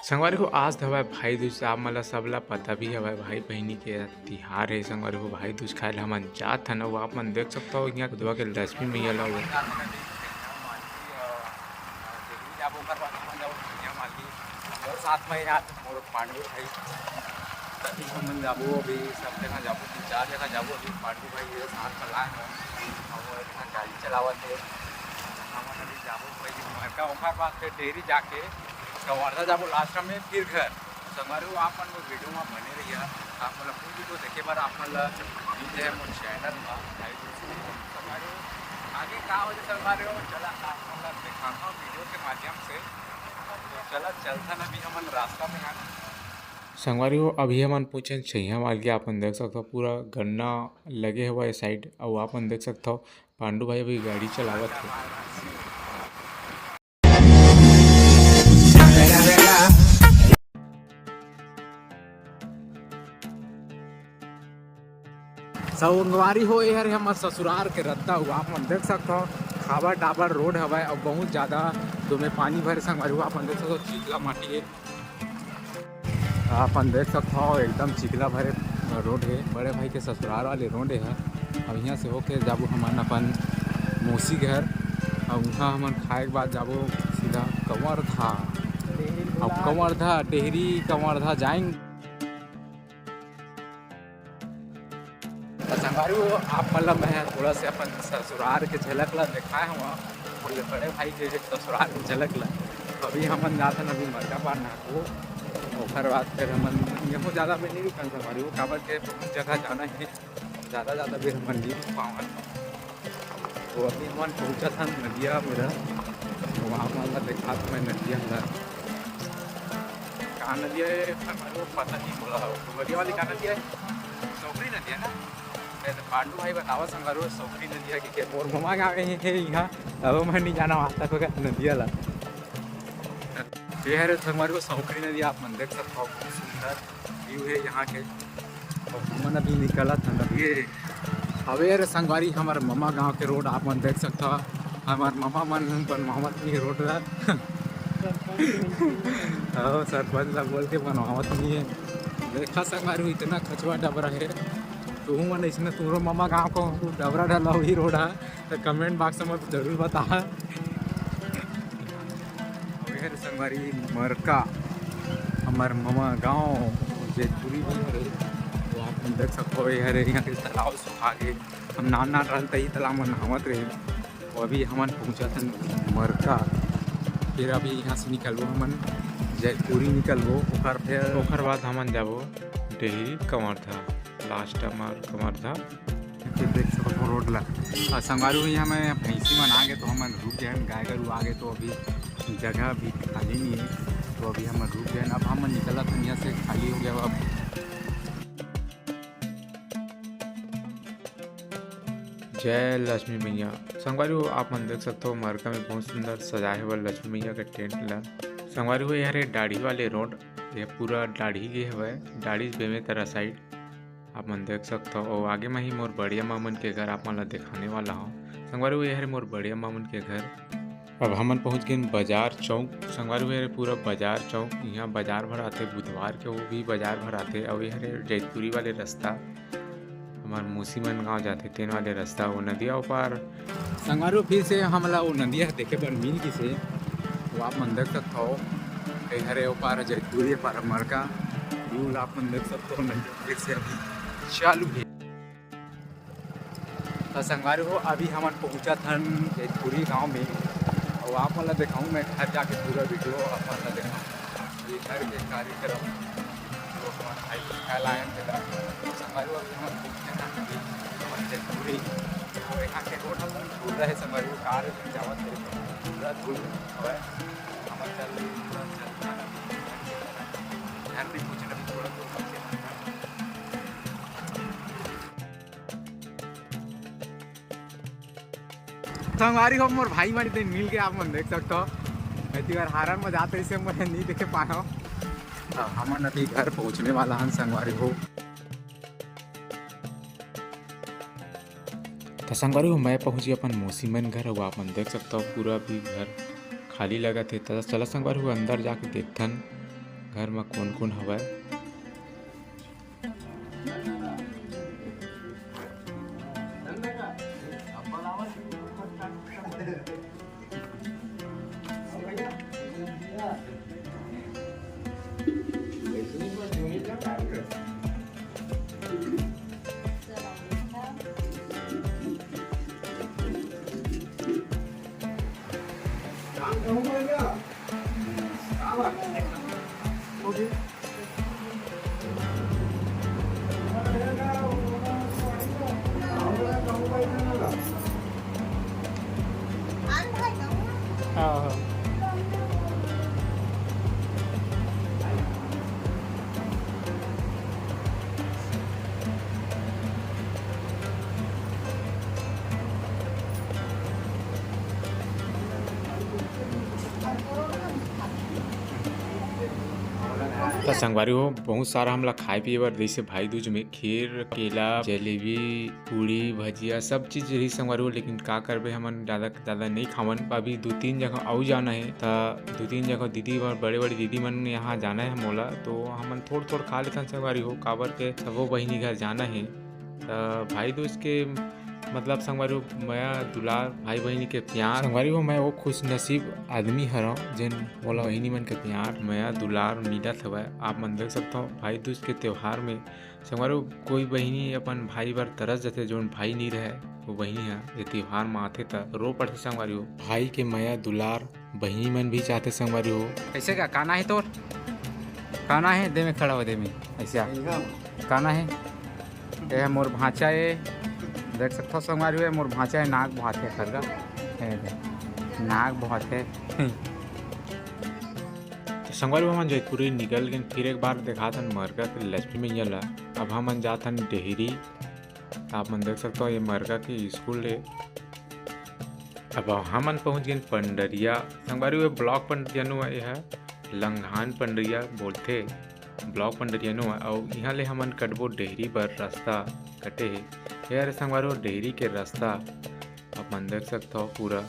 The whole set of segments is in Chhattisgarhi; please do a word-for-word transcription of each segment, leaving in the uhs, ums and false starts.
संगवारी हो, आज हवय भाई दूज। आप मन ला सबला पता भी हवय, भाई बहिनी के तिहार हे। संगवारी हो, भाई दूज खाए ला हमन जात हन। अउ आप मन देख सकथव, इहाँ खुदवा के लक्ष्मी मैया ला। जाबो, ओकर बाद हमन जाबो मोर साथ में यार, मोर पांडू भाई। तभी हमन जाबो, अभी सब जगह जाबो, तीन चार जगह जाबो। अभी पांडू भाई ये साथ में लाए हैं, और वो इतना गाड़ी चलावत है। हमन अभी जाबो भाई मरका, ओकर बाद फिर डेहरी जाके कवर्धा जाबो लास्ट में, फिर घर। संगवारी हो, आप मन मोर वीडियो में बने रहिए। आप मन ला फुल वीडियो देखे बर आप मन ला मिल जाए मोर चैनल में। भाई संगवारी हो, आगे का हो जाए संगवारी हो, चला आप मन ला दिखाता हूँ वीडियो के माध्यम से। तो चला चलथन अभी हमन रास्ता में। संगवारी हो, अभी हमन पहुँचे छइहा माल के। आप मन देख सकथव, पूरा गन्ना लगे हवय ए साइड, अउ आप मन देख सकथव, पांडू भाई अभी गाड़ी चलावत हे। संगवारी हो, ये हरे हमर ससुरार के रद्दा, अउ आप मन देख सकथव, खाबर डाबर रोड हवय, अउ बहुत ज्यादा दोमे पानी भरे। संगवारी हो, आप मन देख सकथव, चिकला माटी हे। आप मन देख सकथव, एकदम चिकला भरे रोड हे, बड़े भाई के ससुरार वाले रोड हे। अब इहाँ से होके जाबो हमन अपन मौसी घर, अउ उहाँ हमन खाए के बाद जाबो सीधा कवर्धा। अब कवर्धा, डेहरी कवर्धा जाएंगे। त संगवारी हो, आप मन ला मैं थोड़ा से अपन ससुरार के झलक ला देखाए हवा, मोर बड़े भाई के ससुरार के झलक ला। अभी हमन जात हन अभी मरका पार नाको, ओकर बाद फिर हमन यहाँ ज्यादा में नहीं रुकन संगवारी हो, काबर के बहुत जगह जाना है, ज्यादा ज्यादा भी हमन नहीं रुक पावन। तो अभी हमन पहुंचत हन नदिया मेरा, तो वहाँ मन ला देखात मैं नदिया ला। का नदिया है, हमारे को पता नहीं बोला हो। तो नदिया वाली का नदिया है? सौकरी नदिया ना? ए, तो पांडू भाई बतावा संगवारी हो, सौकरी नदिया के, के मोर ममा गाँव हे, हे यहाँ। अब मैं नहीं जाना वहाँ तक होगा नदिया ला। ये हरे संगवारी हो सौकरी नदिया, आप मन देख सकथव, बहुत सुंदर व्यू है यहाँ के। अउ हमन अभी निकलत हन। ये हवे रे संगवारी, हमर ममा गांव के रोड आप मन देख सकथव। हमर ममा मन बनवावत नहीं रोड ला। हाँ, सरपंच ला बोल के बनवावत नहीं है। देखा संगवारी, इतना कचवा डबरा है। तुहू मन इसने तुमरो ममा गांव को डबरा डला हुई रोड है, तो कमेंट बॉक्स में जरूर बता। अउ ये हरे संगवारी मरका, हमर ममा गांव जैतपुरी भी हरे। तो आप मन देख सकथव, ये हरे यहाँ के तालाब सुखा गे। हम नान नान रहन तही तालाब में नहावत रहे। तो अभी हमन पहुँचत हन मरका, फिर अभी यहाँ से निकलबो हमन जैतपुरी निकलबो, ओकर फिर ओकर बाद हमन जाबो डेहरी कवर्धा, लास्ट हमर कवर्धा। ये देख सकत हो रोड ला। अउ संगवारी हो, यहाँ में भैंसी मन आ गे तो हमन रुक गए, गाय गरु आ गे तो अभी जगह भी खाली नहीं है, तो अभी हमन रुक गए। अब हमन निकलत हन यहाँ से, खाली हो गया अब। जय लक्ष्मी मैया। संगवारी हो, आप मन देख सकथव मरका में बहुत सुंदर सजाए हे बर लक्ष्मी मैया के टेंट ला। संगवारी हो, ये हरे डाढ़ी वाले रोड, ये पूरा डाढ़ी गे हवय, डाढ़ी बेमेतरा साइड। आप मन देख सकथव। अउ आगे म ही मोर बढ़िया मामन के घर आप मन ला देखाने वाला हव। संगवारी हो, ये हरे मोर बढ़िया मामन के घर। अब हमन पहुंच गेन बाजार चौक। संगवारी हो, ये हरे पूरा बाजार चौक, इहाँ बाजार भराथे बुधवार के, वो भी बाजार भराथे। अउ ये हरे जैतपुरी वाले रास्ता, हमर मौसी मन गांव जाथे, तेन वाले रास्ता, वो नदिया ओ पार। संगवारी हो, फिर से हमला वो नदिया देखे बर मिल गिसे, वो आप मन देख सकथव। ये हरे ओ पार जैतपुरी पार मरका, वो आप मन देख सकथव, नदिया फिर से अभी चालू हे। त संगवारी हो, अभी हमन पहुंचत हन जैतपुरी गांव में, अउ आप मन ला देखाऊं मैं घर जाके पूरा वीडियो आप मन ला देखाऊं। ये घर के कार्यक्रम, जो हमर भाई कल आयन तेला, तो संगवारी हो, अभी हमन पहुंचत हन अभी हमर जैतपुरी। तो यहाँ के रोड ह बहुत धूल रहे संगवारी हो, कार में जावत हे, पूरा धूल हवय। हमर चल, पूरा चल, घर नहीं पहुंचना भी थोड़ा दूर पहुंचे। संगवारी हो, मोर भाई मन दिन मिल के आप मन देख सकथव। एती बार हारन में जात रहिसे, मैं नहीं देखे पाए हव। हाँ, हमन अभी घर पहुंचने वाला हन संगवारी हो। त संगवारी हो, मैं पहुंच गया अपन मौसी मन घर, अउ आप मन देख सकथव पूरा भी घर खाली लगत हे। त चला संगवारी हो, अंदर जाके देखथन। घर म कोन-कोन हवय। हाँ, हाँ। त संगवारी हो, बहुत सारा हमला खाए पिए बर, जैसे भाई दूज में खीर, केला, जलेबी, पूड़ी, भजिया, सब चीज रही संगवारी हो। लेकिन का करबे, हमन ज्यादा ज्यादा नहीं खावन। अभी दू तीन जगह अउ जाना है, त दू तीन जगह दीदी और बड़े बड़े दीदी मन यहाँ जाना है मोला, तो हमन थोड़ थोड़ खा लेथन संगवारी हो, काबर के सबो बहिनी घर जाना है। त भाई दूज के मतलब संगवारी हो, मया दुलार, भाई बहिनी के प्यार। संगवारी हो, मैं वो खुश नसीब आदमी हरव, जेन मोला बहिनी मन के प्यार, मया दुलार मिलत हवय। आप मन देख सकथव, भाई दूज के त्योहार में संगवारी हो, कोई बहिनी अपन भाई बर तरस जथे, जोन भाई नहीं रहे, वो बहिनी ह ये त्योहार म आथे त रो पड़थे संगवारी हो। भाई के मया दुलार बहिनी मन भी चाहथे संगवारी हो। कैसे का, काना है तोर? काना है, दे में खड़ा हो, दे में, ऐसे आ। काना है? ये है मोर भांचा है, देख सकथव संगवारी हो, मोर भांचा है, नाक बहुत है खरगा, ये दे, नाक बहुत है। तो संगवारी हो, हमन जैतपुरी निकल गेन, फिर एक बार देखाथन मरगा के लक्ष्मी मैया ला। अब हमन जाथन डेहरी। आप मन देख सकथव, ये मरगा के स्कूल है। अब हमन पहुंच गेन पंडरिया। संगवारी हो, ब्लॉक पंडरिया नो ये है, लंघान पंडरिया बोलथे ब्लॉक पंडरिया नो है। अउ इहाँ ले हमन कटबो डेहरी बर, रास्ता कटे हे। ये हरे संगवारी हो, डेहरी के रास्ता। आप मन देख सकथव पूरा।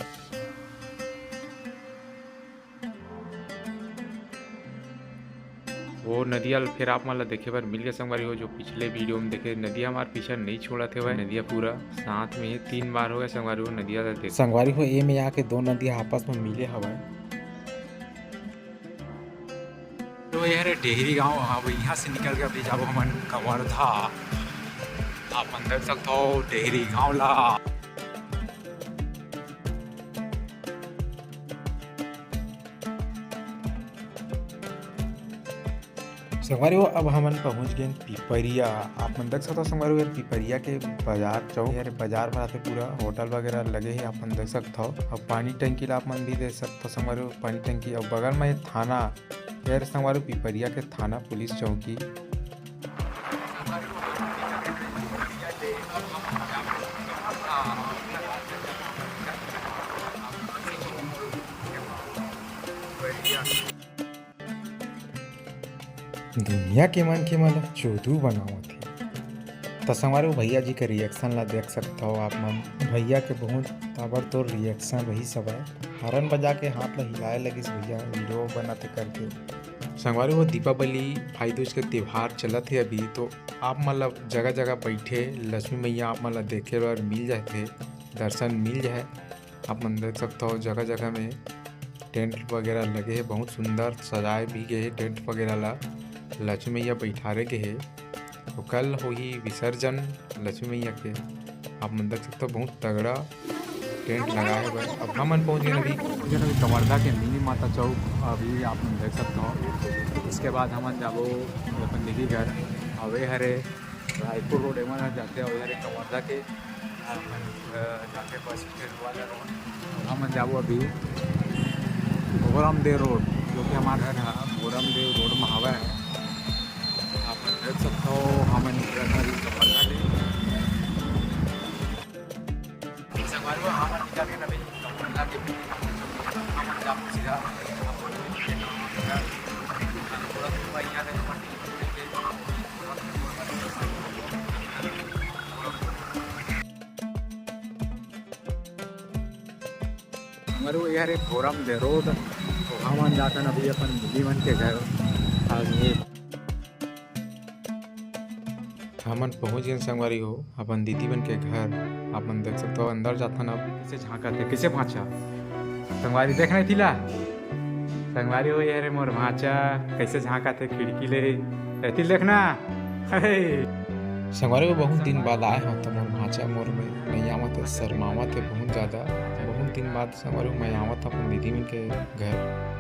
वो नदिया ल फिर आप मन ल देखे बर मिल गया संगवारी हो, जो पिछले वीडियो में देखे, नदिया हमार पीछा नहीं छोड़त हेवय। नदिया पूरा साथ में ही तीन बार हो गया संगवारी हो, नदिया ल देख। संगवारी हो, ए में आके दो नदिया आपस में मिले हवय। तो ये हरे डेहरी गांव, अब यहाँ से निकल के अभी जाबो हमन कवर्धा। आप मन देख सकथव डेहरी गांव ला। संगवारी हो, अब हमन पहुंच गेन पिपरिया। आप मन देख सकथव संगवारी हो, ये पिपरिया के बाजार चौक, ये बाजार भराथे, पूरा होटल वगैरह लगे हे। आप मन देख सकथव, अब पानी टंकी ला आप मन भी देख सकथव संगवारी हो, पानी टंकी। अब बगल में ये थाना, ये संगवारी हो, पिपरिया के थाना पुलिस चौकी। दुनिया के मनखे मन ला चोदू बनावत हे। त संगवारी हो, भैया जी के रिएक्शन ला देख सकथव आप मन। भैया के बहुत ताबड़तोड़ रिएक्शन रहिस हवय। हॉर्न बजा के हाथ ला हिलाए लगिस भैया, वीडियो बनाते करके। संगवारी हो, दीपावली भाई दूज के त्योहार चलत हे अभी, तो आप मन ला जगह जगह बैठे लक्ष्मी मैया आप मन ला देखे बर मिल जाथे, दर्शन मिल जाए। आप मन देख सकथव, जगह जगह में टेंट वगैरह लगे हे, बहुत सुंदर सजाए भी गए हे टेंट वगैरह ला। लक्ष्मी मैया बैठारे गए हे, तो कल होही विसर्जन लक्ष्मी मैया के। आप मन देख सकथव, बहुत तगड़ा टेंट लगाए हे। अब हमन पहुंच गेन अभी, पहुंच गेन अभी कवर्धा के मिनी माता चौक। अभी आप मन देख सकथव, इसके बाद हमन जाबो अपन दीदी घर। अवे हरे रायपुर रोड, एमन ह जाथे, अवे हरे कवर्धा के, अ, जाथे बस स्टैंड वाला रोड। हमन जाबो अभी भोरमदेव रोड, जो कि हमार घर ह भोरमदेव रोड म हवय। आप मन देख सकथव, हमन निकलत हन अभी कवर्धा ले। संगवारी हो, हमन निकल गेन अभी कवर्धा के, हमन जाबो सीधा। हमारे वो यार एक भोरमदेव रोड, तो हमन जाथन अभी अपन दीदी मन के घर। हमन पहुंच गेन संगवारी हो अपन दीदी मन के घर। आप मन देख सकत हो अंदर जाथन। अब कइसे झांकत हे, कइसे भांचा संगवारी, देख ना एती ला। संगवारी हो, ये रे मोर भांचा कइसे झांकत हे खिड़की ले, एती देखना। हे। संगवारी हो, बहुत दिन बाद आए हों त मोर भांचा मोर में नइ आवत हे, शर्मावत हे बहुत ज्यादा। बहुत दिन बाद संगवारी हो मैं आवत हों अपन दीदी मन के घर।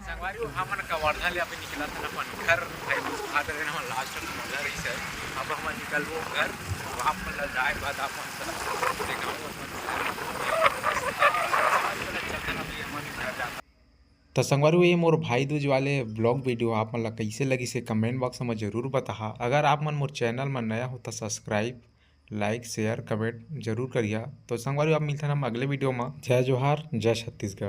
संगवारी हो, हमन कवर्धा ले अभी निकलत हन अपन घर। भाई कुछ खात रहे हमन, लास्ट में मजा रही सर। अब हमन निकलबो घर, तो आप मन ला जाए के बाद आप मन सब देखाबो अपन घर। चलथन अभी हमन घर जाथन। त संगवारी हो, ये मोर भाई दूज वाले vlog video आप मन ला कइसे लगिस हे comment box में जरूर बताहा। अगर आप मन मोर channel में नया हो त subscribe, like, share, comment जरूर करिहा। तो संगवारी हो, आप मिलथन हम अगले video में। जय जोहार, जय छत्तीसगढ़।